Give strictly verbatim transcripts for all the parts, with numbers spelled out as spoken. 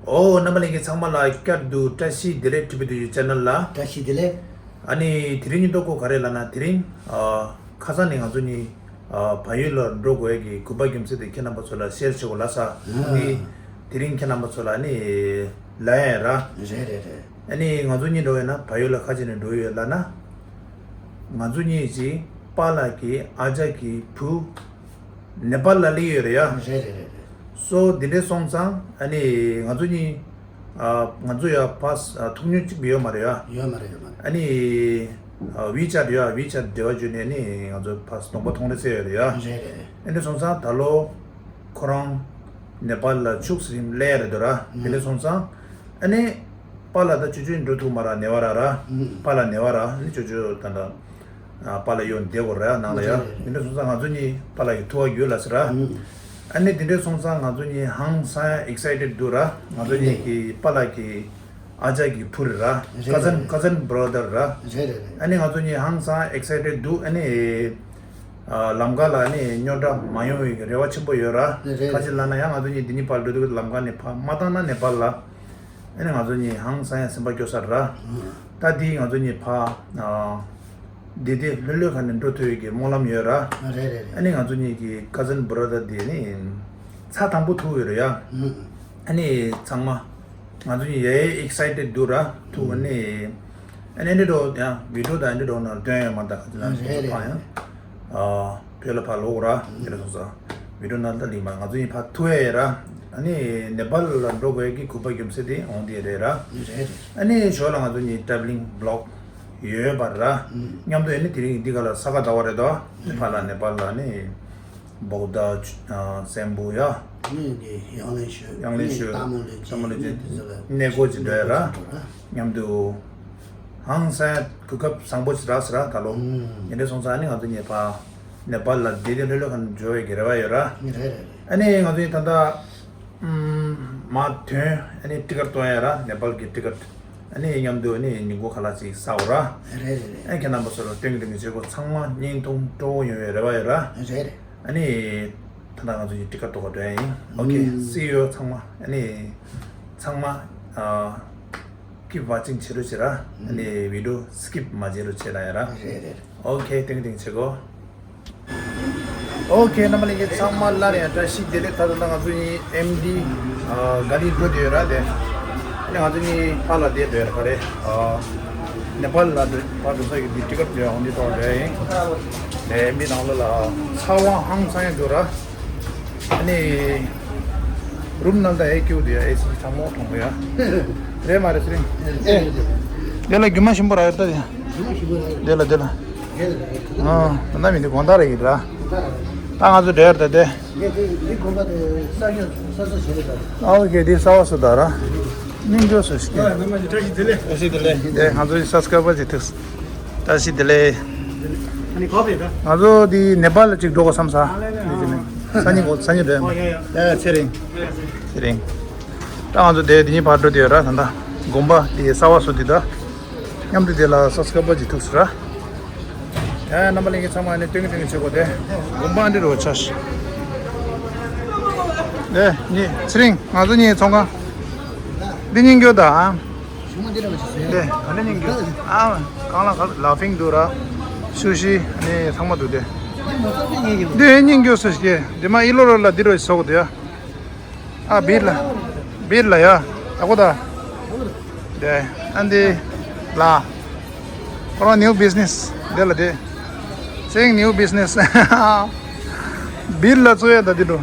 ཨོ། རྣམ་པ་ལྷན་རྒྱས་ཚང་མ་ལ་བསྐྱར་དུ་བཀྲ་ཤིས་བདེ་ལེགས། ཊི་བི་ཌི་ཡུ་ཆེ་ནལ་ལ། བཀྲ་ཤིས་བདེ་ལེགས། ཨ་ནི་དེ་རིང་གི་ཐོག་ཁོ་ག་རེ་ལབ་ན། དེ་རིང་ཨ་ཁ་སང་ནས་ང་ཚོ་གཉིས་ཨ་བལ་ཡུལ་ལ་འགྲོ་དགོས་ཡས་ཀྱི་གོ་སྐབས་རྒྱུ་མཚན་དེ་ཁྱེད་རྣམ་པ་ཚོ་ལ་ཤེར་བྱེད་དགོས་ལབ་ས། ཨ་ནི་དེ་རིང་ཁྱེད་རྣམ་པ་ཚོ་ལ་ནི་ལབ་ཡས་ར། རེད་རེད་རེད། ཨ་ནི་ང་ཚོ་གཉིས་འགྲོ་ཡས་ན་བལ་ཡུལ་ལ་ག་རེ་བྱས་ནས་འགྲོ་ཡོད་ལབ་ན། ང་ཚོ་གཉིས་ཀྱི་པཱ་ལགས་ཀྱི་ཨ་ཅག་གི་བུ་ནེ་པཱལ་ལ་སླེབས་ཡོད་རེད་ཡ། རེད་རེད་རེད་རེད། སོ་འདི་འདྲས་སོང་ཙང་ཨ་ནི་ང་ཚོ་གཉིས་ཨ་ང་ཚོ་ཡ་ཕར་ཨ་ཐུག་མྱོང་གཅིག་ཡོད་མ་རེད་ཡ། ཡོད་མ་རེད། ཡོད་མ་རེད། ཨ་ནི་ཨ་ཝི་ཆེ་ཊི་ཡ། ཝི་ཆེ་ཊི་འབྲེལ་བ་བརྒྱུད་ནས་ནི་ང་ཚོ་ཕར་གདོང་པ་མཐོང་རེས་བྱས་ཡོད་རེད་ཡ། རེད་རེད་རེད། ཨ་འདྲས་སོང་ཙང་ད་ལོ་ཁོ་རང་ནེ་པཱལ་ལ་ཕྱུགས་རིམ་སླེབས་རེད་འདུག་ར། ཨ་དེ་འདྲས་སོང་ཙང་ཨ་ནི་པཱ་ལགས་ད་ཆུང་ཆུང་འགྲོ་ཐུབ་མ་ར། ནེ་པཱལ་ར་ར། ཨུམ། པཱ་ལགས་ནེ་པཱལ་ར། ཨ་ནི་ཆུང་ཆུང་ད་ལྟ་ཨ་པཱ་ལགས་ཡོང་བསྡད་ཡོད་རེད་ནང་ལ་ཡ། རེད་རེད་རེད། དེ་འདྲས་སོང་ཙང་ང་ཚོ་གཉིས་པཱ་ལགས་ཀྱི་ཐུག་པ་ཡོད་ལབ་ཟེར་ར། ཨུམ། ཨ་ནི་དེ་འདྲས་སོང་ཙང་ང་ཚོ་གཉིས་ཧང་སང་ཡ་ཨེག་སའི་ཊེཌ་འདུག་ར། ང་ཚོ་གཉིས་ཀྱི་པཱ་ལགས་ཀྱི་ཨ་ཅག་གི་བུ་རེད་ར། རེད་རེད། ཀ་ཛིན་ཀ་ཛིན་བྷ་ར་དར་ར། རེད་རེད་རེད། ཨ་ནི་ང་ཚོ་གཉིས་ཧང་སང་ཡ་ཨེག་སའི་ཊེཌ་འདུག་ཨ་ནི་ཨ་ལམ་ཁ་ལ་ཨ་ནི་རྙོག་དྲ་མ་ཡོང་བའི་རེ་བ་ཆེན་པོ་ཡོད་ར། རེད་རེད། ག་རེ་ལབ་ན་ཡང་ང་ཚོ་གཉིས་འདི་ནས་ཕར་འགྲོ་དུས་ལམ་ཁ་ནས་ཕར་མ་བཏང་ན་ནེ་པཱལ་ལ། ཨ་ནི་ང་ཚོ་གཉིས་ཧང་སང་ཡ་སེམས་པ་སྐྱོ་ས་རེད་ར། ཨ། ད་འདི་ང་ཚོ་གཉིས་ཕར་ཨ་བདེ་བདེ་ལྷོད་ལྷོད་ག་ནས་འགྲོ་ཐུབ་ཡས་ཀྱི་སྨོན་ལམ་ཡོད་ར། རེད་རེད་རེད། ཨ་ནི་ང་ཚོ་གཉིས་ཀྱི་ཀ་ཛིན་བྷ་ར་དར་འདི་ནི་ཚར་དང་པོ་ཐུག་ཡོད་རེད་ཡ། ཨ་ནི་ཚང་མ་ང་ཚོ་གཉིས་ཡ་ཡ་ཨེག་སའི་ཊེཌ་འདུག་ར། ཐུག་ཨ་ནི་ཨ་ནི་འདི་འགྲོ་ཡང་བི་ཌི་ཡོ་དང་འདི་འགྲོ་ནང་སྟོན་ཡོད་མ། ད་ག་ཚོད་ལ་རེད་རེད། ཕར་ཡང་ཨ་བོད་ལ་ཕར་ལོག་ར། དེ་འདྲ་སོང་ཙང་བི་ཌི་ཡོ་ནང་ལ་ལིང་མ་ང་ཚོ་གཉིས་ཕར་ཐུག་ཡས་ར། ཨ་ནི་ནེ་པཱལ་ལ་འགྲོ་དགོས་ཀྱི་གོ་སྐབས་རྒྱུ་མཚན་དེ་འོང་དེ་རེད་ར། རེད་རེད། ཨ་ནི་ཞོར་ལ་ང་ཚོ་གཉིས་ཊ་རེ་ཝ་ལིང་བི་ལོག་ཡོད་པ་ར། མཉམ་དུ་ཡིན་ནི་དེ་རིང་འདི་ག་ལ་ས་ག་ཟླ་བ་རེད་དོ། ཕར་ལ་ནེ་པཱལ་ལ་ནི་བོག་དྷ་ཨ་སན་བུ་ཡ། ནི་ནི་ཡང་ལེན་ཞུ། ཡང་ལེན་ཞུ། ནི་ཏ་མོ་ལེ་ཏ་མོ་ལེ་ཅི་ནི་དེ་ཚོ་ལ་གནས་སྐོར་ཅིག་འགྲོ་ཡ་ར། མཉམ་དུ་ཧང་སང་གོ་སྐབས་བཟང་པོ་ཞིག་རག་ཟེར་ར་ད་ལོ། ཨུམ། དེ་འདྲ་སོང་ཙང་ཨ་ནི་ང་ཚོ་གཉིས་ཕར་ནེ་པཱལ་ལ་བདེ་བདེ་ལྷོད་ལྷོད་ག་ནས་འགྲོ་བའི་གི་རེ་བ་ཡོད་ར། རེད་རེད་རེད། ཨ་ནི་ང་ཚོ་གཉིས་ད་ལྟ་ཨུམ་མར་ཐོན། ཨ་ནི་ཊི་ཀེ་ཊི་གཏོང་ཡ་ར། ནེ་པཱལ་གི་ཊི་ཀེ་ཊི། ཨ་ནི་མཉམ་དུ་ཨ་ནི་ཉིན་གུང་ཁ་ལག་ཅིག་ཟ་འོ་ར། རེད་རེད་རེད། ཨ་ཁྱེད་རྣམ་པ་ཚོ་ལ་སྟོན་གི་འདུག་མི་བྱེད་གོ་ཚང་མ་བརྙན་ཐུང་སྤྲོ་བོ་ཡོང་བའི་རེ་བ་ཡོད་ར། རེད་རེད། ཨ་ནི་ད་ལྟ་ང་ཚོ་གཉིས་ཊི་ཀེ་ཊི་གཏོང་ག་འགྲོ་ཡ་ཡིན། ཨོ་ཁེ། ཨུམ། སི་ཡུ་ཚང་མ། ཨ་ནི་ཚང་མ་ཨ་keep watching བྱེད་རོགས་བྱེད་ར། ཨ་ནི་བི་ཌི་ཡོ་སི་ཀིབ་མ་བྱེད་རོགས་བྱེད་ན་ཡ་ར། རེད་རེད། ཨོ་ཁེ། ཐེངས་ཐེངས་བྱེད་གོ། ཨོ་ཁེ། རྣམ་པ་ལྷན་རྒྱས་ཚང་མ་སླར་ཡང་བཀྲ་ཤིས་བདེ་ལེགས། ད་ལྟ་ང་ཚོ་གཉིས་ཨེམ་ཌི་ཨ་ག་ལི་འགྲོ་བསྡད་ཡོད་ར། དེ་ཨ་ནི་ང་ཚོ་གཉིས་ཕར་ལ་བསྡད་འགྲོ་ཡ་ར། ག་རེ་ཨ་ནེ་པཱལ་ལ་འགྲོ་ཕར་འགྲོ་ས་གི་འདི་ཊི་ཀེ་ཊི་འདི་འོང་འདི་གཏོང་འགྲོ་ཡ་ཡིན། དེ་ཨེམ་ཌི་ནང་ལོགས་ལ་ཚ་བ་ཧང་སང་ཡ་འདུག་ར། ཨ་ནི་རུམ་ནང་ད་ཨེ་ཀྱུ་དེ་ཨེ་སི་གྲང་མོ་གཏོང་དགོས་ཡ། རེད་མ་རེད་ཚེ་རིང་། ཨེ། དེ་ལ་རྒྱུ་མ་ཞིམ་པོ་རག་ཡོད་ད་དེ། རྒྱུ་མ་ཞིམ་པོ་རག་ཡོད། དེ་ལ་དེ་ལ། ཨ། ད་ནམ་ཡིན་དེ་དགོང་དག་རེད་ཡིན་ར། ད་ང་ཚོ་འགྲོ་ཡ་རེད་ད་དེ། ངས་དེ་འདི་དགོན་པ་དེ་གསར་རྒྱག་གསར་བཟོ་བྱས་རེད་ད། ཨ་ཨོ་ཁེ། དེ་གསར་བ་བཟོ་ད་ར། སྙིང་རྗེ་སོ་ཞིག་གི། ཨ་ནམ་ཡིན་བཀྲ་ཤིས་བདེ་ལེགས། བཀྲ་ཤིས་བདེ་ལེགས། དེ་ང་ཚོའི་སབ་སི་ཀ་རའི་བར་ཅིག་ཐུགས། བཀྲ་ཤིས་བདེ་ལེགས། ཨ་ནི་ག་པར་ཡོད་ད། ང་ཚོ་འདི་ནེ་པཱལ་ལ་ཅིག་འགྲོ་དགོས་བསམ་ས། ཨ་ལེ་ལེ། འདི་ཅི་ནས་སང་ཉིན་གོ་སང་ཉིན་འགྲོ་ཡ། ཨོ་ཡ་ཡ། ཨེ་ཚེ་རིང་། ཚེ་རིང་། ད་ང་ཚོ་དེ་འདི་ཉིན་ཕར་འགྲོ་དེ་ཡོད་ར། ད་ལྟ་དགོན་པ་དེ་གསར་བ་བཟོ་དེ་ད། མཉམ་དུ་དེ་ལ་སབ་སི་ཀ་རའི་བར་ཅིག་ཐུགས་ཟེར་ར། ཡ་ཡ། རྣམ་པ་ལྷན་རྒྱས་ཚང་མ་ནི་སྟོན་གི་སྟོན་གི་བྱེད་དགོས་ཏེ། དགོན་པ་འདི་རུ་ཆ་ཤི། དེ་ནི་ཚེ་རིང་། ང་ཚོ་གཉིས་ཚོང་ཁང་། འདི་གཉིས་འགྱོ་ད་ཨ། ཞུ་མ་འདི་ར་བ་ཅི་ཟེར། དེ་ག་ནས་གཉིས་འགྱོ་ཨ། གང་ལ་ག་ལ་ཕིང་འདུག་ར། ཤུ་ཤི་ནི་ཚང་མ་འདུག་དེ། འདི་གཉིས་འགྱོ་ཟེར་ཞིག་གི་འདི་མ་ཨི་ལོ་རོ་ལ་འདི་རུ་ཟོག་དེ་ཡ། ཨ་བིར་ལ། བིར་ལ་ཡ། ད་གོ་ད། དེ་ཨ་འདི་ལ། ཁོ་རང་ནིའུ་བི་ཛི་ནེ་སི་དེ་ལ་དེ། སེང་ནིའུ་བི་ཛི་ནེ་སི། བིར་ལ་ཚོ་ཡ་ད་དེ་འགྲོ།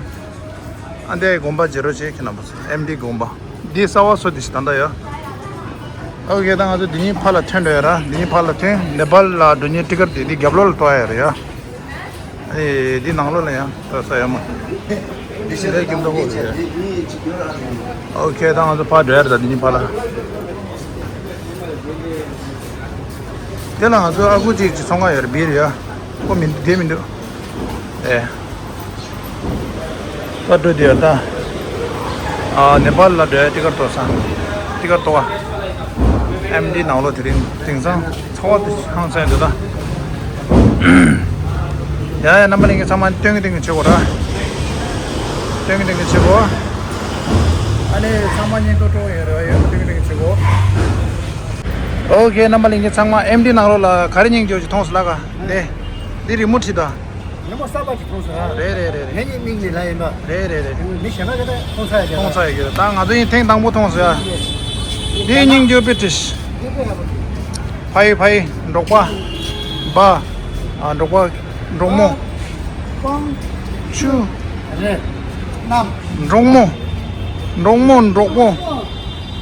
ཨ་འདི་དགོན་པ་བརྗེ་རོགས་བྱེད་ཁྱེད་རྣམ་པ་ཚོ། ཨེམ་ཌི་དགོན་པ། འདི་གསར་བ་བཟོ་དེ་ཞིག་ད་ལྟ་ཡ། ཨོ་ཁེ། ད་ང་ཚོ་འདི་གཉིས་ཕར་ལ་ཐོན་འགྲོ་ཡ་ར། འདི་གཉིས་ཕར་ལ་ཐོན། ནེ་པཱལ་ལ་འགྲོ་མཁན་ཊི་ཀེ་ཊི་དེ་འདི་རྒྱབ་ལོགས་ལ་གཏོང་ཡ་རེད་ཡ། ཨེ་འདི་ནང་ལོགས་ལ་ཡང་ད་ས་ཡ་མ། འདི་ཤེས་ལས་ཀྱི་མདོ་བོ་ཟེར། ཨོ་ཁེ། ད་ང་ཚོ་ཕར་འགྲོ་ཡ་རེད། ད་འདི་གཉིས་ཕར་ལ། དེ་ལ་ང་ཚོ་ཨ་ཁུ་གཅིག་གི་ཚོང་ཁང་ཡོད་རེད། བིར་ཡ། ཁོ་མི་འདུག་དེ་མི་འདུག་ཨེ། ད་འགྲོ་དེ་ཡོད་ད། ཨ་ནེ་པཱལ་ལ་འགྲོ་ཡ་ཊི་ཀེ་ཊི་གཏོང་ས། ཊི་ཀེ་ཊི་གཏོང་བ། ཨེམ་ཌི་ནང་ལོགས་དེ་རིང་དེང་སང་ཚོར་བ་དེ་ཧང་སང་འདུག་ད། ཡ་ཡ། རྣམ་པ་ལྷན་རྒྱས་ཚང་མ་སྟོན་གི་སྟོན་གི་བྱེད་དགོས་ར། སྟོན་གི་སྟོན་གི་བྱེད་དགོས། ཨ་ནི་ཚང་མ་སྙིང་ཐོ་སྤྲོ་ཡོད་རེད་ཡོད་ཏིང་ཏིང་བྱེད་གོ། ཨོ་ཁེ། རྣམ་པ་ལྷན་རྒྱས་ཚང་མ་ཨེམ་ཌི་ནང་ལོགས་ལ་ག་རེ་སྙིང་རྗེ་པོ་ཅིག་མཐོང་སོང་ལབ་ག། འདི་འདི་རི་མོ་བྲིས་དང་། རི་མོ་གསར་པ་ཅིག་མཐོང་སོང་ཨ། རེད་རེད་རེད་རེད། ངེད་གཉིས་མིག་ནས་ལབ་ཡིན་པ། རེད་རེད་རེད། མི་གཞན་པ་ག་ད་མཐོང་ཚར་ཡ། མཐོང་ཚར་ཡ་ཡོད། ད་ང་ཚོ་ཡིན་ཐེངས་དང་པོ་མཐོང་སོང་ཡ། འདི་སྙིང་རྗེ་པོ་དཔེ་བྲིས། འདི་དཔེ་ཡག་པོ་བྲིས། ཕ་ཡི་ཕ་ཡི་འབྲོག་པ། བ། ཨ་འབྲོག་པ། འབྲོག་མོ། ཀོང་། ཆུ། རེད། གནམ། འབྲོག་མོ། འབྲོག་མོ་འབྲོག་པོ།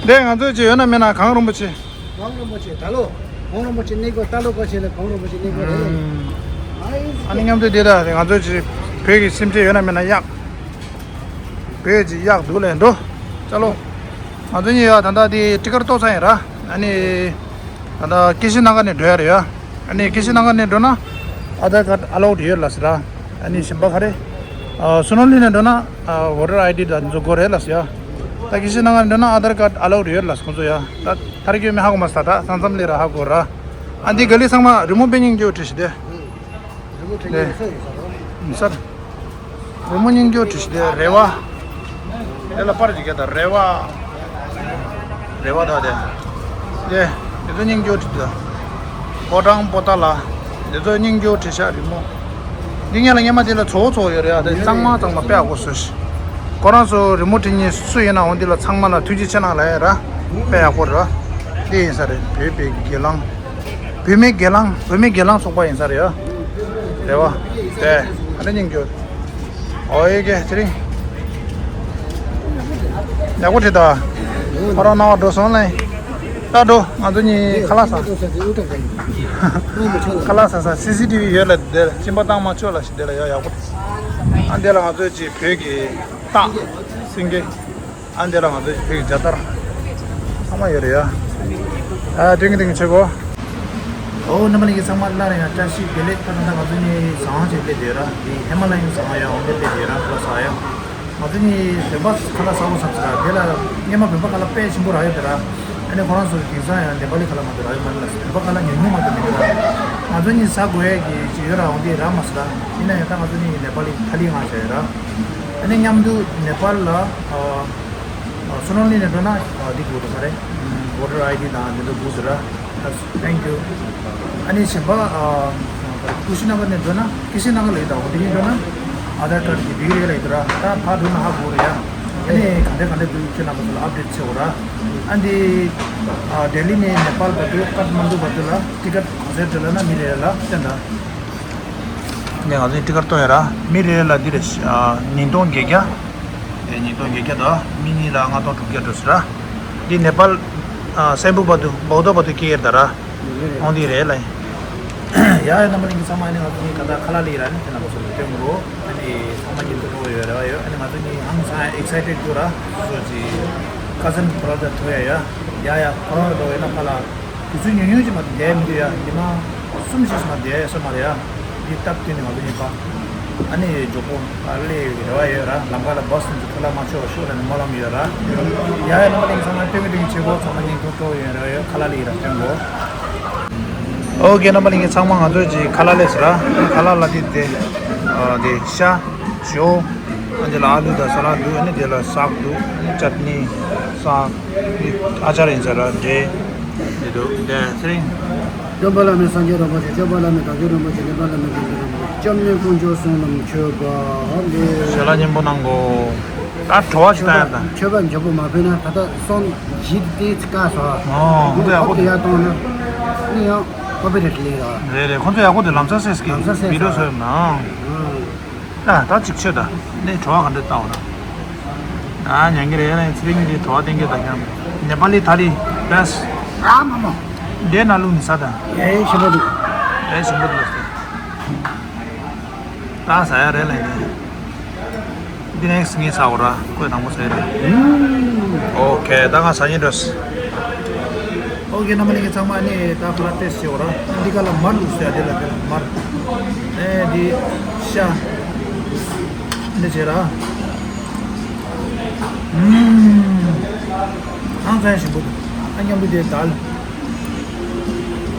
འདི་ང་ཚོའི་ཅིག་ཡོད་ན་མེད་ན་གངས་རིན་པོ་ཆེ། གངས་རིན་པོ་ཆེ་ད་ལོ། གངས་རིན་པོ་ཆེ་གནས་སྐོར་ལྟ་ལོ་ག་བྱས་ན་གངས་རིན་པོ་ཆེ་གནས་སྐོར་རེད། ཨ་ནི་མཉམ་དུ་འདི་ལྟ་ང་ཚོའི་ཅིག་བོད་ཀྱི་སེམས་ཅན་ཡོད་ན་མེད་ན་གཡག་བོད་ཀྱི་གཡག་འདུག་ལས་འགྲོ། ཅ་ལོ། ང་ཚོ་གཉིས་ཡ་ད་ལྟ་དེ་ཊི་ཀེ་ཊི་གཏོང་ཚར་ཡིན་ར། ཨ་ནི། ད་ལྟ་ཀི་ཤི་ན་གར་ནས་འགྲོ་ཡ་རེད་ཡ། ཨ་ནི་ཀི་ཤི་ན་གར་ནས་འགྲོ་ན་ཨ་དྷར་ཀར་ཌི་ཨ་ལའུ་ཌི་ཡོད་ལབ་ཟེར་ར། ཨ་ནི་གཞན་པ་ག་རེ། ཨ་སུ་ནོ་ལི་ནས་འགྲོ་ན་ཨ་བྷོ་ཊར་ཨའི་ཌི་དང་འཛུལ་དགོས་རེད་ལབ་ཟེར་ཡ། ད་ཀི་ཤི་ན་གར་ནས་འགྲོ་ན་ཨ་དྷར་ཀར་ཌི་ཨ་ལའུ་ཌི་ཡོད་ལབ་ཟེར་ཁོང་ཚོ་ཡ། ད་ཐར་གྱི་མི་ཧ་གོ་མ་ཟེར། ད་ད་ས་མཚམས་ལས་ར་ཧ་གོ་ར། ཨ་འདི་ག་ལི་ཚང་མ་རི་མོ་དཔེ་སྙིང་རྗེ་པོ་བྲིས་ཤི་དེ། རི་མོ་བྲིས་ནས་ས་ཡིན་ས་རོ། མི་སར། རི་མོ་སྙིང་རྗེ་པོ་བྲིས་ཤི་དེ་རེ་བ། དེ་ལ་པར་ཅིག་རྒྱབ་དང་རེ་བ། རེ་བ་དང་དེ། དེ་དེ་ཚོ་སྙིང་རྗེ་པོ་བྲིས་དང་། ཕོ་བྲང་པོ་ཏཱ་ལ། དེ་ཚོ་སྙིང་རྗེ་པོ་བྲིས་ཤག་རི་མོ། འདི་ངས་ལ་སྔས་མ་དེ་ལ་ཚོ་བོ་ཚོ་བོ་ཡོད་རེད་ཡ། དེ་གཙང་མ་གཙང་མ་དཔེ་ཡག་པོ་བཟོས་ཤག་ཁོ་རང་ཚོ་རི་མོ་བྲིས་མཁན་སུ་ཡིན་ན་འོང་འདི་ལ་ཚང་མ་ལ་ཐུགས་རྗེ་ཆེ་གནང་ལབ་ཡ་ར། དཔེ་ཡག་པོ་རེད་བ། དེ་ཡིན་ས་རེད། བོད་པའི་སྒེར་ལངས། བུད་མེད་སྒེར་ལངས། བུད་མེད་སྒེར་ལངས་ཚོགས་པ་ཡིན་ས་རེད་ཡ། རེད་བ། དེ་ཨ་ནི་སྙིང་རྗེ་པོ། ཨོ་ཡེ་གེ་ཚེ་རིང་། ཡག་པོ་བྲིས་ད། ཁོ་རང་སྣང་བ་འགྲོ་སོང་ལེ། ད་འགྲོ། ང་ཚོ་གཉིས་ཁ་ལག་ཟ། ཁ་ལག་ཟ་ས་སི་སི་ཊི་བི་ཡོད་ལ་དེ་ལ་གཅིན་པ་བཏང་མ་ཆོག་ལ་ཞིག་དེ་ལ་ཡ་ཡག་པོ་བྲིས། ཨ་འདི་ལ་ང་ཚོའི་ཅིག་བོད་ཀྱི་རྟགས་སེང་གེ། ཨ་འདི་ལ་ང་ཚོའི་བོད་ཀྱི་རྒྱལ་དར་ཚང་མ་ཡོད་རེད་ཡ། ཨ་ཏིང་ཏིང་ཆེ་གོ། ཨོ་རྣམ་པ་ལྷན་རྒྱས་ཚང་མ་སླར་ཡང་བཀྲ་ཤིས་བདེ་ལེགས། ད་ད་ལྟ་ང་ཚོ་གཉིས་ཟ་ཁང་ཅིག་སླེབས་བསྡད་ར། འདི་ཧི་མ་ལ་ཡན་ཟ་ཁང་ཡང་འོང་དེ་སླེབས་བསྡད་ར། ཁ་ལག་ཟ་ཡ། ང་ཚོ་གཉིས་བོད་པ་ཁ་ལག་ཟ་དགོས་བསམ་ཟེར་ར། དེ་ལ་སྔས་མ་བོད་པ་ཁ་ལག་དཔེ་ཞིམ་པོ་རག་ཡོད་དེ་ར། ཨ་ནི་ཁོ་རང་ཚོ་དེང་སང་ཡང་ནེ་པ་ལི་ཁ་ལག་མ་གཏོགས་རག་ཡོད་མ་རེད་ལ། བོད་པ་ཁ་ལག་ཉུང་ཉུང་མ་གཏོགས་མི་འདུག་ར། ང་ཚོ་གཉིས་ཟ་དགོས་ཡས་ཀྱི་ཅིག་ཡོད་ར། འོང་དེ་རག་མ་སོང་ར། ཡིན་ན་ཡང་ད་ང་ཚོ་གཉིས་ནེ་པ་ལི་ཐ་ལི་ང་བྱས་ཡོད་ར། ཨ་ནི་མཉམ་དུ་ནེ་པཱལ་ལ་ཨ་ཨ་སུ་ནོ་ལི་ནས་འགྲོ་ན་ཨ་འདི་དགོས་འདུག་ག་རེ། ཨམ་བྷོ་ཊར་ཨའི་ཌི་དང་འདི་ཚོ་དགོས་འདུག་ར། ཨ་ཐེང་ཀིའུ། ཨ་ནི་གཞན་པ་ཨ་ཀུ་ཤི་ན་གར་ནས་འགྲོ་ན་ཀི་ཤི་ན་གར་ལ་ཡོད་དང་འོ་འདི་ཡིན་འགྲོ་ན་ཨ་དྷར་ཀར་གྱི་འདི་རེད་ལ་ཡོད་ར། ད་ཕར་འགྲོ་ན་ཧ་གོ་རེད་ཡ། ཨ་ནི་ག་འདྲ་ག་འདྲ་འདུག་ཁྱེད་རྣམ་པ་ཚོ་ལ་ཨབ་ཌེཊ་བྱེད་འོ་ར། ཨ་འདི་ཨ་ལྡི་ལི་ནས་ནེ་པཱལ་བར་དུ་ཀཏ་མན་ཌུ་བར་དུ་ལ་ཊི་ཀེཊ་ག་ཚོད་སྤྲད་ལབ་ན་མི་རེ་རེ་ལ་བསྟན་དང་། འདི་ང་ཚོའི་ཊི་ཀེཊ་གཏོང་ཡ་ར། མི་རེ་ལ་འདི་རེ་ཨ་ཉིས་སྟོང་བརྒྱད་བརྒྱ། ཨེ་ཉིས་སྟོང་བརྒྱད་བརྒྱ་དང་མི་གཉིས་ལ་ལྔ་སྟོང་དྲུག་བརྒྱ་འགྲོ་ཟེར་ར། འདི་ནེ་པཱལ་ཨ་སན་བུ་བར་དུ་བོག་དོ་བར་དུ་སྐྱེལ་ཡ་རེད་ད་ར། འོང་འདི་རེད་ལ། ཡ་ཡ་རྣམ་པ་ལྷན་རྒྱས་ཚང་མ་ནི་ང་ཚོ་གཉིས་ད་ལྟ་ཁ་ལག་ལས་ར་ནི་དེ་ན་བོ་སོ་ལ་སྟོན་གོ། ཨ་ནི་ཚང་མ་གཉིས་འདུག་རོགས་ཡོད་ར་ཡོད། ཨ་ནི་ང་ཚོ་གཉིས་ཧང་སང་ཨེག་སའི་ཊེཌ་འདུག་ར། སོ་ཅི་ཀ་ཛིན་བྷ་ར་དར་ཐུག་ཡ་ཡ། ཡ་ཡ་ཁོ་རང་ལ་འགྲོ་ཡོད་ན་ཁ་ལག་དུས་ཚོད་ཉུང་ཉུང་ཅིག་མ་གཏོགས་བསྡད་མི་འདུག་ཡ། ཉི་མ་གསུམ་བཞི་ཙམ་མ་གཏོགས་བསྡད་ཡ་ས་མ་རེད་ཡ། འདི་སྟབས་བསྟུན་ནས་ང་ཚོ་གཉིས་ཀ་ཨ་ནི་མགྱོགས་པོ་ཨ་སླེབས་ཡོད་ཀྱི་རེ་བ་ཡོད་ར། ལམ་ཁ་ལ་བཱ་སི་ཚོ་ཁོ་ལ་མ་ཆོག་ཤོག་ལ་ནི་སྨོན་ལམ་ཡོད་ར། ཡ་ཡ་རྣམ་པ་ལྷན་རྒྱས་ཚང་མ་སྟོན་གི་སྟོན་གི་བྱེད་སྒོ་ཚང་མ་སྙིང་ཐོ་སྤྲོ་ཡོད་ར་ཡོད། ཁ་ལག་ལས་ར་སྟོན་གོ། ཨོ་ཀེ་རྣམ་པ་ལྷན་རྒྱས་ཚང་མ་ང་ཚོ་ཅིག་ཁ་ལག་ལས་ཟེར་ར། ཁ་ལག་ལ་དེ་དེ་ཨ་དེ་ཤ་ཞོ། ཨ་འདི་ལ་ཨ་ལུ་དང་ས་ལ་འདུག་ཨ་ནི་དེ་ལ་སག་འདུག་ཨ་ནི་ཅཊ་ནི་སག་འདི་ཨ་ཅར་ཡིན་ས་ར་འབྲས་འདི་འདུག་དེ་ཚེ་རིང་། སྟོན་པ་བླ་མེད་སངས་རྒྱས་རིན་པོ་ཆེ། སྐྱོབ་པ་བླ་མེད་བདག་ཅག་རིན་པོ་ཆེ། ལེན་པ་བླ་མེད་བདག་ཅག་རིན་པོ་ཆེ། སྐྱབས་གནས་དཀོན་མཆོག་གསུམ་རྣམས་མཆོད་པ་འབུལ། ཞལ་ལག་མཉེས་པོ་གནང་གོ། ད་བྲོ་བ་ཞིག་བཏང་ཡ་ད། མཆོད་པ་མགྱོགས་པོ་མ་ཕུལ་ན་ད་ལྟ་སོང་ཇི་དེ་ཚིག་ཀ་སོ། ཨོ་ཁོང་ཚོ་ཡག་པོ་ཨོ་དེ་ཡག་གཏོང་ན་ནི་ཡང་ཀོ་པི་རེ་ཊི་ལས་ར། རེད་རེད། ཁོང་ཚོ་ཡག་པོ་དེ་ལམ་སང་སེལ་གི། ལམ་སང་སེལ་བི་ཌི་ཡོ་བཟོས་ཡོད་ན། ཨང་། ད་ད་ཅིག་ཆོད་ད། ནས་བྲོ་བ་ག་འདྲ་བཏང་བ་ན། ཨ་ཉན་གི་རེད་ལ། ཚེ་རིང་གི་བྲོ་བ་བསྟན་གི་ད་ཀྱང་། ནེ་པ་ལི་ཐ་ལི་བེ་སི། ཨ་མ་མ། འདྲེ་ན་ལུག་ནི་ས་ད། ཨེ་ཞིམ་པོ་འདུག་ཨེ་ཞིམ་པོ་འདུག་ཟེར། ད་ཟ་ཡ་རེད་ལ་ཡིན། འདི་ནེག་སི་ངས་ཟ་འོ་ར། ཁོས་དང་པོ་ཟ་ཡ་རེད། ཨོ་ཁེ། ད་ང་ཟ་སྙིང་འདོད། ཨོ་ཁེ། རྣམ་པ་ལྷན་རྒྱས་ཚང་མ་ནི་ད་ཁོ་ལ་ཏེས་བྱེད་འོ་ར། འདི་ག་ལ་མར་འདུག་ཟེར་ཡ། དེ་ལ་དེ་ལ་མར། ཨེ་འདི་ཤ། འདི་བྱེད་ར། ཨུམ། ཧང་སང་ཞིམ་པོ་འདུག་ཨ་མཉམ་དུ་དེ་དལ།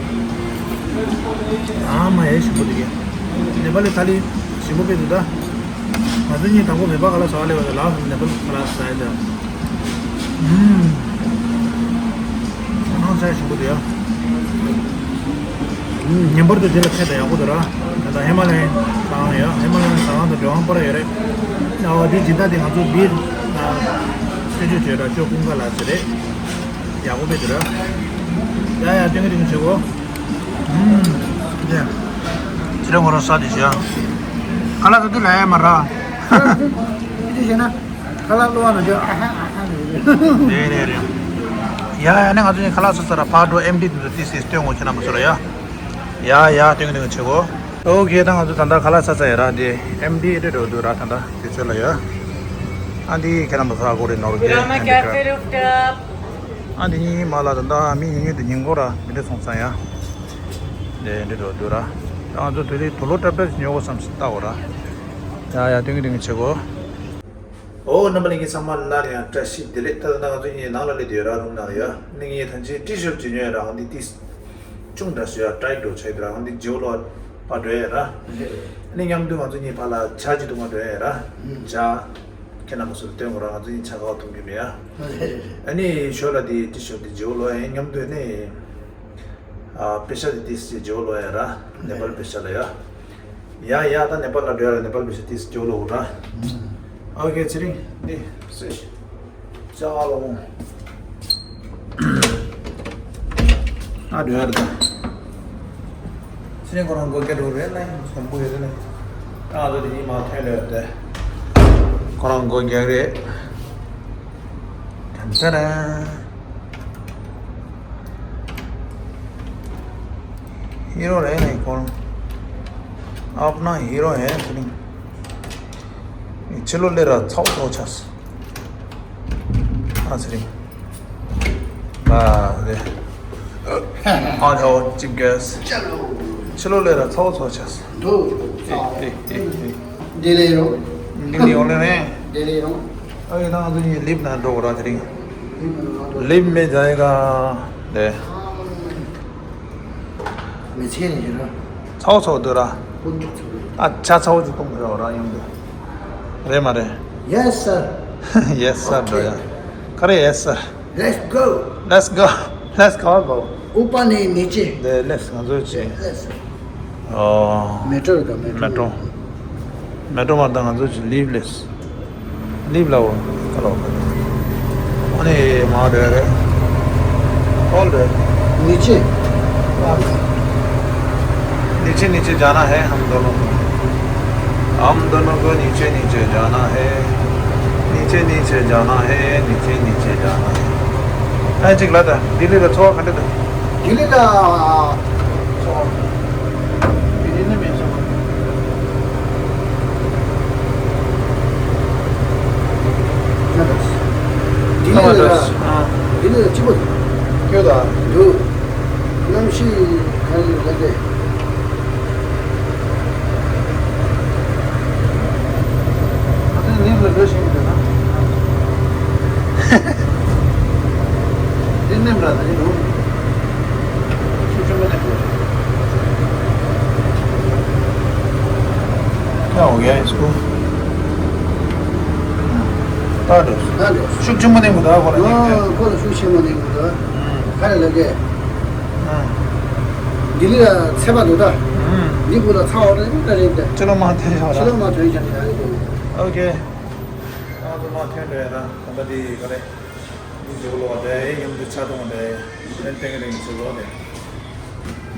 ཨ་མ་ཡེ་ཞིམ་པོ་འདུག་གས། ནེ་པ་ལི་ཐ་ལི་ཞིམ་པོ་དཔེ་འདུག་ད། ང་ཚོ་གཉིས་དང་པོ་མེ་པ་ག་ལ་ཟ་བ་ལས་བ་ལ་ནེ་པ་ལི་ག་ལ་ཟ་ཡ་ད། ཨུམ། ནང་ཚལ་ཞིམ་པོ་འདུག་ཡ། ཨུམ། ངེས་པར་དུ་འདི་ལ་ཕེབས་དང་། ཡག་པོ་འདུག་ར། ད་ལྟ་ཧི་མ་ལ་ཡའི་ཟ་ཁང་ཡ། ཧི་མ་ལ་ཡའི་ཟ་ཁང་དང་འགྲུལ་ཁང་པར་ཡོད་རེད། ཨ་འདི་སྦྱིན་བདག་འདི་ང་ཚོ་འདིར་ཨ་རྩད་གཅོད་བྱས་ར། ཅོ་ཀུན་དགའ་ལགས་ཟེར་རེད། ཡག་པོ་དཔེ་འདུག་ར། ཡ་ཡ། སྟོན་གི་སྟོན་གི་བྱེད་གོ། ཨུམ། ཡ། ཁྱེད་རང་ཁོ་རང་ཟ་དེ་བྱས་ཨ། ཁ་ལག་ཟ་དུས་ལ་ཡ་མ་ར། ཁྱེད་ཀྱིས་བྱས་ན། ཁ་ལག་གློ་བ་ན་དེ་ཨ་ཧ་ཨ་ཧ་རེད། རེད་རེད་རེད། ཡ་ཡ། ནས་ང་ཚོ་ནི་ཁ་ལག་ཟ་ཚར་ར། ཕར་འགྲོ། ཨེམ་ཌི་དེ་ཚོ་ཏིས་ཏིས་སྟོན་གོ། ཁྱེད་རྣམ་པ་ཚོ་ལ་ཡ། ཡ་ཡ། སྟོན་གི་སྟོན་གི་བྱེད་གོ། ཨོ་ཁེ། ད་ང་ཚོ་ད་ལྟ་ཁ་ལག་ཟ་ཚར་ཡ་ར། དེ་ཨེམ་ཌི་ཨེ་འདྲ་འགྲོ་འདུག་ར། ད་ལྟ་དེ་ཚོ་ལ་ཡ། ཨ་འདི་ཁྱེད་རྣམ་པ་ཚོ་ཧ་གོ་རེད། ནོར་གི་Kurama Cafe Rooftop. ཨ་འདི་གཉིས་མ་ལ་ད་ལྟ་མི་ཉུང་ཉུང་དེ་ཉིན་གོ་ར་མི་འདྲ་སོང་ཙང་ཡ། དེ་འདྲ་འགྲོ་འདུག་ར། ད་ང་ཚོ་དེ་རིང་དུག་ལོག་ཏྲབ་ཏྲབ་ཉོ་གོ་བསམ་སོང་། ལྟ་གོ་ར། ཡ་ཡ། སྟོན་གི་སྟོན་གི་བྱེད་གོ། ཨོ་རྣམ་པ་ལྷན་རྒྱས་ཚང་མ་སླར་ཡང་བཀྲ་ཤིས་བདེ་ལེགས། ད་ལྟ་ང་ཚོ་གཉིས་ནང་ལ་སླེབས་བསྡད་ཡོད་ར། རུམ་ནང་ལ་ཡ། ནི་ངས་ད་ཅི་ཏི་ཤར་ཅིག་ཉོས་ཡོད་ར། འོ་འདི་ཏིས་ཅུང་འདྲ་ཞིག་ཡ་ཏྲའི་འགྲོ་བྱས་འདུག་ར། འོ་འདི་ཇོ་ལོ་པ་འགྲོ་ཡོད་ར། ནི་མཉམ་དུ་ང་ཚོ་གཉིས་ཕར་ལ་ཇ་ཅིག་འཐུང་ག་འགྲོ་ཡོད་ར། ཇ་ཁྱེད་རྣམ་པ་ཚོར་སྟོན་གོ་ར། ང་ཚོ་གཉིས་ཇ་ག་པར་འཐུང་གི་མེད་ཡ། ཨ་ནི་ཞོར་ལ་འདི་ཏི་ཤར་འདི་ཇོ་ལོ་ཡ་མཉམ་དུ་ནི། ཨ་པེ་ཤ་དེ་ཏིས་ཅིག་ཇོ་ལོ་ཡ་ར། ནེ་པཱལ་པེ་ཤ་ལ་ཡ། ཡ་ཡ། ད་ནེ་པཱལ་ལ་འགྲོ་ཡ་ར། ནེ་པཱལ་པེ་ཤ་ཏིས་ཇོ་ལོ་ར། ཨོ་ཁེ། ཚེ་རིང་འདི་སེ་ཤི་ཅ་ལོ་འོང་། ཨ་འགྲོ་ཡ་ར་ད། ཚེ་རིང་ཁོ་རང་སྒོ་རྒྱག་འགྲོ་རེད་ལ། ཡང་སྐམ་པོ་ཡོད་རེད་ལ། ཨ་ལོ་དེ་གཉིས་མ་ཐོན་ལ་ཡོད་དེ། ཁོ་རང་སྒོ་རྒྱག་རེད། ཏན་ཏན། हीरो रहे नहीं कौन? अपना हीरो है। ཕྱི་ལོགས་ལ་ར་ཚ་པོ་ཚ་པོ་ཆགས་སོང་། ཨ་ཚེ་རིང་། ཨ་རེ། ཨ་ཇོ་ཅིབ་གེས། ཕྱི་ལོགས་ལ་ར་ཚ་པོ་ཚ་པོ་ཆགས་སོང་། འདུག་ཨེ་ཨེ་ཨེ་ཨེ། ལྡི་ལི་རོ། ལྡི་ལི་ཡོང་ལེ་རེད། ལྡི་ལི་རོ། ཨ་ཡི་ད་ང་ཚོ་གཉིས་ལིབ་ནང་འགྲོ་དགོས་ར། དེ་རིང་ལིབ་མེད་ཇ་ཡི་ག་དེ། མི་ཚེ་ནི་ཡིན་ར། ཚ་པོ་ཚ་པོ་འདུག་ར། ཀུན་སྤྱོད་ཚ་པོ། ཨ་ཇ་ཚ་པོ་ཅིག་འཐུང་དགོས་ར་མཉམ་དུ། རེད་མ་རེད། Yes sir. Yes sir འགྲོ་ཡ། ག་རེ་yes sir། Let's go. Let's go. Let's go go. ऊपर नहीं नीचे. དེ་let's ང་ཚོ་ཅི། Let's. ཨོ། མེ་ཏྲོ་དང་མེ་ཏྲོ། མེ་ཏྲོ། མེ་ཏྲོ་མ་དང་ང་ཚོ་ཅི་ལིབ་ལེས། ལིབ་ལ་འོ། ཁ་ལོ། ཨ་ནི་མ་འདྲ་རེད། ཨོལ་རེད། नीचे। नीचे नीचे जाना है हम दोनों को। हम दोनों को नीचे नीचे जाना है। नीचे नीचे जाना है। नीचे नीचे जाना है། ཨ་ཅིག་ལ་ད་ལྡི་ལི་ལ་འཚོ་བ་ག་འདྲ་འདུག་ལྡི་ལི་ལ་འཚོ་བ། ལྡི་ལི་ནས་མེད་སོང་། ལྡི་ལི་ལ། ལྡི་ལི་ལ་སྐྱིད་པོ་འདུག་ཁྱོད་ད། འདུག་གནམ་གཤིས་ག་རེ་ལབ་དེ། ཨ་ནི་ལ་འགྲོ་བཞིན་འདུག་ན། འདི་ནེམ་ར་ད་ནི་འདུག་ཤུགས་ཆེན་པོ་ནེམ་འདུག་ཡ། འོ་ཡ་ཨིས་ཀུ། ད་འགྲོ། ད་འགྲོ། ཤུགས་ཆེན་པོ་ནེམ་གུ་ད་ཁོ་ལ་ནེམ་གུ་ད། ཁོ་ལ་ཤུགས་ཆེན་པོ་ནེམ་གུ་ད། ག་རེ་ལབ་དེ། ལྡི་ལི་ལ་ཚད་པ་འདུག་ད། འདི་གུ་ལ་ཚ་བ་རེ་རེ་རེ་འདི། ཕྱི་ལོགས་མ་ཐོན་ཤག་ར། ཕྱི་ལོགས་མ་ཐོན་ཤག་ཡ་རེད་འདུག་ཨོ་ཁེ། ང་ཚོ་མ་ཐོན་འགྲོ་ཡ་ད། ད་ལྟ་འདི་ག་རེ། འདི་ཇོ་ལོ་བ་དེ་མཉམ་དུ་ཆ་ཐོང་དེ། ཏན་ཏན་རིང་ཇོ་ལོ་དེ།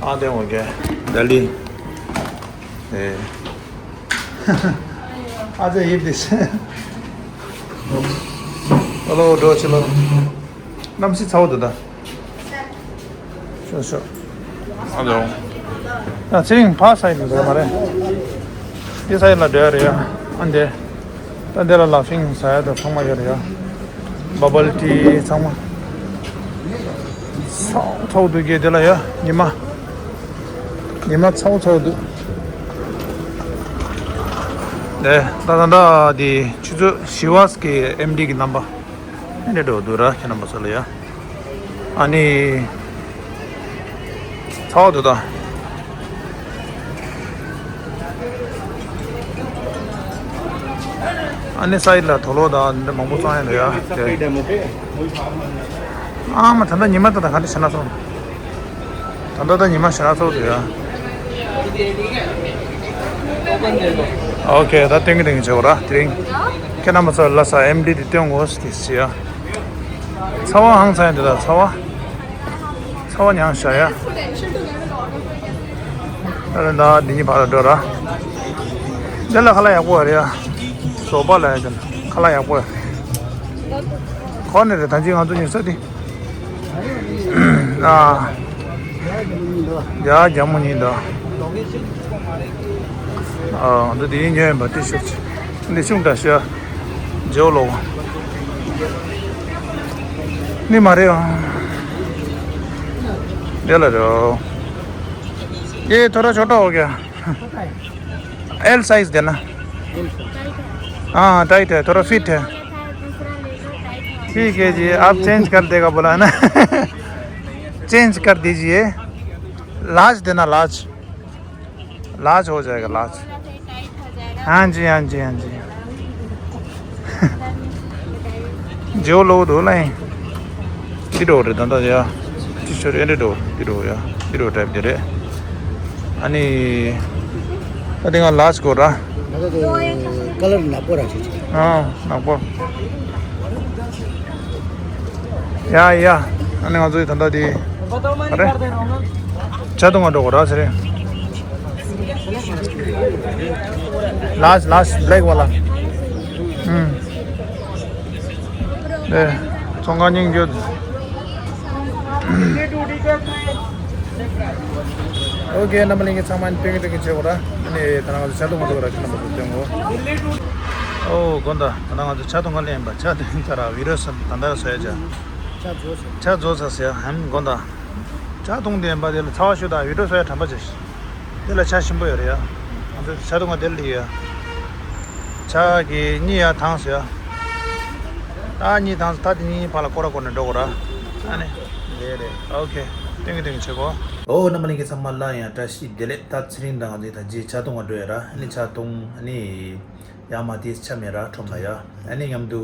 ཨ་དེ་འོ་ཁེ། ལྡི་ལི། ཨེ། ཨ་ཙེ་ཡིབ་དེ། ཨ་ལོ་འགྲོ་ཕྱི་ལོགས། གནམ་གཤིས་ཚ་བོ་འདུག་ད། ཤོག་ཤོག་ཨ་ལོ། ཡ་ཚེ་རིང་ཕ་སའི་ལ་འགྲོ་ཡ་མ་རེད། འདི་སའི་ལ་འགྲོ་ཡ་རེད་ཡ། ཨ་འདི། ད་འདི་ལ་ལ་ཕིང་ཟ་ཡ་ད་ཚང་མ་ཡོད་རེད་ཡ། བ་བལ་ཏི་ཚང་མ། ཚ་བོ་ཚ་བོ་འདུག་གི་འདི་ལ་ཡ་ཉི་མ། ཉི་མ་ཚ་བོ་ཚ་བོ་འདུག་ད་ད་ད་འདི་ཆུ་ཚོད་བཞི་པ་གི་ཨེམ་ཌི་གི་རྣམ་པ། ཨ་ནི་འགྲོ་འདུག་ར་ཁྱེད་རྣམ་པ་ཚོ་ལ་ཡ། ཨ་ནི། ཚ་བ་འདུག་ད། ཨ་ནི་སའི་ལ་དུག་ལོག་དང་འདི་མང་པོ་བཙོང་ཡ་འདུག་ཡ། ཨ་མ་ད་ལྟ་ཉི་མ་ད་ལྟ་ག་འདྲ་བྱས་ན་སོང་། ད་ལྟ་ད་ཉི་མ་ཞེ་དྲག་ཚོགས་འདུག་ཡ། ཨོ་ཁེ། ད་སྟོན་གྱི་སྟོན་གྱི་བྱེད་དགོས་ར་དེ་རིང་། ཁྱེད་རྣམ་པ་ཚོ་ལ་ས་ཨེམ་ཌི་དེ་སྟོན་དགོས་ཟེར་དེ་ཟེར་ཡ། ཚ་བ་ཧང་ཚ་ཡ་འདི་ད་ཚ་བ། ཚ་བ་མྱངས་བཞག་ཡ། ཨ་རེ་ད་འདི་གཉིས་བར་ལ་འགྲོ་ར། འདི་ལ་ཁ་ལག་ཡག་པོ་རེད་ཡ། བཟོ་པ་ལ་ཡ་འདི་ལ་ཁ་ལག་ཡག་པོ་ཡ། ཁོ་ནི་རེད་ད་ཅི་ང་ཚོ་ཉོ་ས་དེ། ཨ། ཡ་རྒྱ་མོ་གཉིས་འདུག་ཨ་འདི་དེ་ཉོས་ཡིན་པ་ཏི་ཤར་ཊི། འདི་ཆུང་དྲགས་ཤག་ཇོ་ལོ། ནི་མ་རེད་ཨང་། དེ་ལ་རེད། ये थोड़ा छोटा हो गया। एल साइज देना। हाँ, टाइट है, थोड़ा फिट है। ठीक है जी, आप चेंज कर देगा बोला है ना। चेंज कर दीजिए। लार्ज देना, लार्ज। लार्ज हो जाएगा, लार्ज। हाँ जी, हाँ जी, हाँ जी। ཇོ་ལོ་འདུག་ལ་ཡིན། འདི་འགྲོ་རེད་ད་ལྟ་ཡ། ཅི་ཤོར་ཨེ་འདྲ་འགྲོ་འདི་འགྲོ་ཡ། འདི་འགྲོ་ཊའིབ་འདི་རེད། ཨ་ནི། ད་དེ་ང་ལ་ཅི་དགོས་ར། ཀ་ལར་ནག་པོ་ར་ཅིག་ཅིག་ཨ་ནག་པོ། ཡ་ཡ། ཨ་ནི་ང་ཚོའི་ད་ལྟ་དེ། ཨ་རེ། ཇ་འཐུང་ག་འགྲོ་དགོས་ར་ཟེར་རེད། ལ་ཅི་ལ་ཅི་བྷེ་ལེག་ཝ་ལ། ཨུམ། ཨེ། ཚོང་ཁང་སྙིང་རྗེ། ཨོ་ཁེ། རྣམ་པ་ལྷན་རྒྱས་ཚང་མ་ནི་སྟོན་གྱི་སྟོན་གྱི་བྱེད་དགོས་ར། ཨ་ནི་ད་ང་ཚོ་ཇ་འཐུང་ག་འགྲོ་གི་ར། ཁྱེད་རྣམ་པ་ཚོ་སྟོན་གོ། ཨོ་དགོན་ད་ད་ང་ཚོ་ཇ་འཐུང་ག་སླེབས་ཡིན་པ། ཇ་འཐུང་ཚར་ར། བི་ཌི་ཡོ་བཟོ་ད་ལྟ་བཟོ་ཡ་ཇ། ཇ་རྫོགས་ཚར་ཟེར་ཡ་ཧམ་དགོན་ད། ཇ་འཐུང་བསྡད་ཡིན་པ། དེ་ལ་ཚ་བ་ཤོར་དང་བི་ཌི་ཡོ་བཟོ་ཡ་དྲན་པ་བྱེད། དེ་ལ་ཇ་ཞིམ་པོ་ཡོད་རེད་ཡ། ང་ཚོ་ཇ་འཐུང་ག་དེ་ལ་ཡོད་ཡ། ཇ་གི་གཉིས་ཡ་དྭངས་སོ་ཡ། ད་གཉིས་དྭངས་སོ། ད་དེ་གཉིས་བར་ལ་སྐོར་ར་སྐོར་ནས་འགྲོ་དགོས་ར། ཨ་ནི། རེད་རེད། ཨོ་ཁེ། སྟོན་གྱི་སྟོན་གྱི་བྱེད་གོ། ཨོ་རྣམ་པ་ལྷན་རྒྱས་ཚང་མ་ལ་ཡང་བཀྲ་ཤིས་བདེ་ལེགས། ད་ཚེ་རིང་དང་ང་ཚོའི་ད་རྗེས་ཇ་འཐུང་ག་འགྲོ་ཡ་ར། ཨ་ནི་ཇ་འཐུང་། ཨ་ནི། ཡ་མ་དེ་ཆ་མེད་ར་ཁྲོམ་ལ་ཡ། ཨ་ནི་མཉམ་དུ།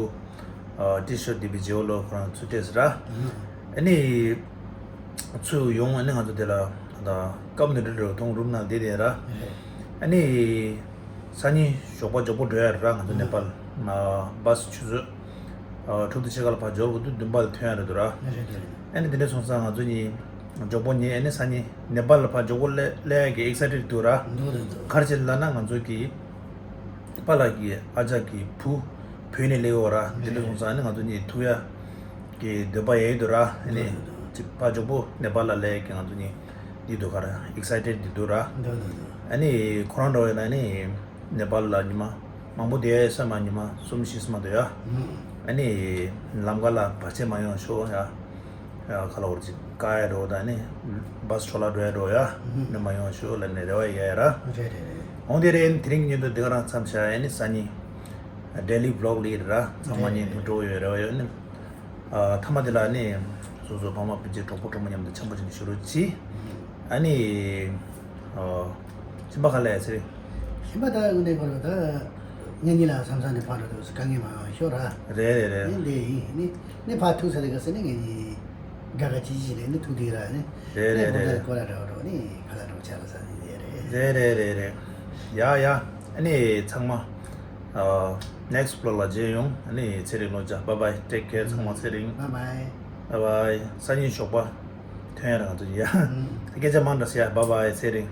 ཨ་ཏི་ཤོ་དི་བི་ཇེ་ཨོ་ལོ་ཁོ་རང་ཚུར་སྤྲད་ཟེར་ར། ཨ་ནི། ཚུར་ཡོང་། ཨ་ནི་ང་ཚོ་དེ་ལ་ད་སྐབས་འདི་འདྲ་འགྲོ་ཐོང་རུམ་ནང་བསྡད་དེ་ར། ཨ་ནི། སང་ཉིན་ཞོགས་པ་མགྱོགས་པོ་འགྲོ་ཡ་རེད་ར། ང་ཚོ་ནེ་པཱལ་ན་བཱས་ཆུ་ཚོད་ཨ་དྲུག་དང་ཕྱེད་ཀ་ལ་ཕར་འབྱོར་དགོས་འདུག་བདུན་པ་ལ་ཐོན་ཡ་རེད་འདུག་ར། ཨ་ནི་དེ་འདྲ་སོང་ཙང་ང་ཚོ་གཉིས་མགྱོགས་པོ་ཉལ། ཨ་ནི་སང་ཉིན་ནེ་པཱལ་ལ་ཕར་མགྱོགས་པོ་སླེབས་སླེབས་ཡ་གི་ཨེག་སའི་ཊེཌ་འདུག་ར། ག་རེ་བྱས་ལབ་ན་ང་ཚོ་གི་པཱ་ལགས་ཀྱི་ཨ་ཅག་གི་བུ་བོད་ནས་སླེབས་ཡོད་ར། དེ་འདྲ་སོང་ཙང་ཨ་ནི་ང་ཚོ་གཉིས་ཐུག་ཡ་གི་འདོད་པ་ཡོད་འདུག་ར། ཨ་ནི་ཅིག་ཕར་མགྱོགས་པོ་ནེ་པཱལ་ལ་སླེབས་ཡ་གི་ང་ཚོ་གཉིས་འདི་འདུག་ག་ར། ཨེག་སའི་ཊེཌ་འདི་འདུག་ར། ཨ་ནི་ཁོ་རང་འདྲ་བོ་ཡིན་ན་ཨ་ནི་ནེ་པཱལ་ལ་ཉི་མ་མང་པོ་བསྡད་ཡ་ཡོད་ས་མ། ཉི་མ་གསུམ་བཞི་ཙམ་འདུག་ཡ། ཨ་ནི་ལམ་ཁ་ལ་བར་ཆད་མ་ཡོང་ཤོག་ཡ། ཡ་ཁ་ལ་འོར་ཅིག་བཀག་ཡ་འགྲོ་དང་ནི། བཱས་འཕྲོ་བརླག་འགྲོ་ཡ་འགྲོ་ཡ། ནི་མ་ཡོང་ཤོག་ལབ་ནས་རེ་བ་ཡ་ཡ་ར། རེད་རེད་རེད། འོང་དེ་རེད། དེ་རིང་གི་ཉིན་དུ་འདི་ག་རང་མཚམས་བཞག་ཡ། ནི་སང་ཉིན་ཌེ་ལི་བི་ལོག་ལི་ར། ཚང་མ་ཉིན་དུ་འགྲོ་ཡོད་རེ་བ་ཡོད། ནི་ཨ་མཐའ་མ་དེ་ལ་ནི་སོ་སོ་ཕ་མ་སྤུན་མཆེད་གྲོགས་པོ་གྲོགས་མོ་མཉམ་དུ་འཆམ་པོ་བྱས་ནས་བཞུགས་རོགས་གྱིས། ཨ་ནི་ཨ་གཞན་པ་ག་ལ་ཡ་ཚེ་རིང་། གཞན་པ་ད་དངོས་གནས་ཁོ་རང་ད་ངེད་གཉིས་ལ་མཚམས་མཚམས་ནས་ཕར་འགྲོ་དུས་དཀའ་ངལ་མ་ཡོང་ཤོག་ར། རེད་རེད་རེད། ནི་འདི་ཡིན། ནི་ནི་ཕར་ཐུག་ས་དེ་ག་ས་ནི་ངེད་གཉིས་དགའ་དགའ་སྐྱིད་སྐྱིད་ནས་ནི་ཐུག་དེ་ར། ནི་རེད་རེད་ནི་རེད། སྐོར་ར་འདྲ་བོ་འགྲོ། ནི་ཁ་ལག་འདྲ་བོ་ཆ་ལ་ཟ་ནི་དེ་རེད། རེད་རེད་རེད་རེད། ཡ་ཡ། ཨ་ནི་ཚང་མ་ཨ་ནེག་སི་ཊི་བི་ལོག་ལ་མཇལ་ཡོང་། ཨ་ནི་ཚེ་རིང་ལོ་ཇ། བཱའི་བཱའི། ཊེག་ཀེར། ཚང་མ་ཚེ་རིང་། བཱའི་བཱའི། བཱའི་བཱའི། སང་ཉིན་ཞོགས་པ་ཐོན་ཡ་ར་ང་ཚོ་ཡ། ཨུམ། སྐད་ཆ་མང་དྲགས་ཡ། བཱའི་བཱའི་ཚེ་རིང་།